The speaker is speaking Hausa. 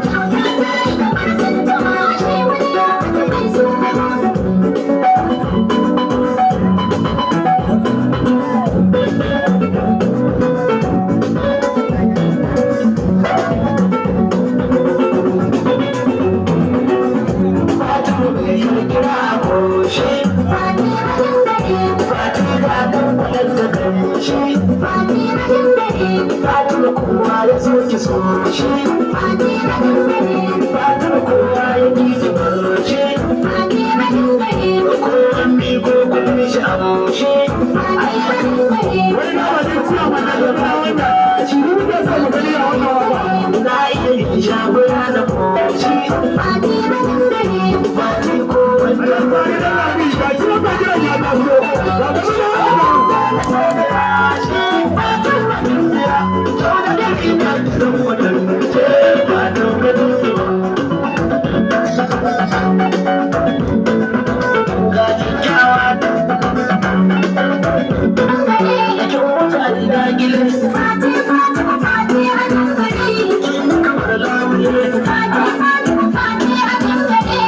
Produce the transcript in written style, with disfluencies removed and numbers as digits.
Kyauta ta yi kamar zantama, ashe wani ya mata kai suna. Fatima mai kirkira a goshe. Fati madangare. Fati da dan kwaɗan ta kamshi. Fati madangare. Fatima kowa ya so ki so shi. Fati madangare. Fatima kowa ya ki ki bar shi. Fati madangare. Ko an miko kun shi amshi. Fati madangare. Wai na wani kuya mana da na wannan shi ne muke so mu gani a wannan waka. Na iya yin shagura na koshi. Fati madangare. Fati ko wanda Fati Fatima Fati madangare. Fati Fatima Fati madangare.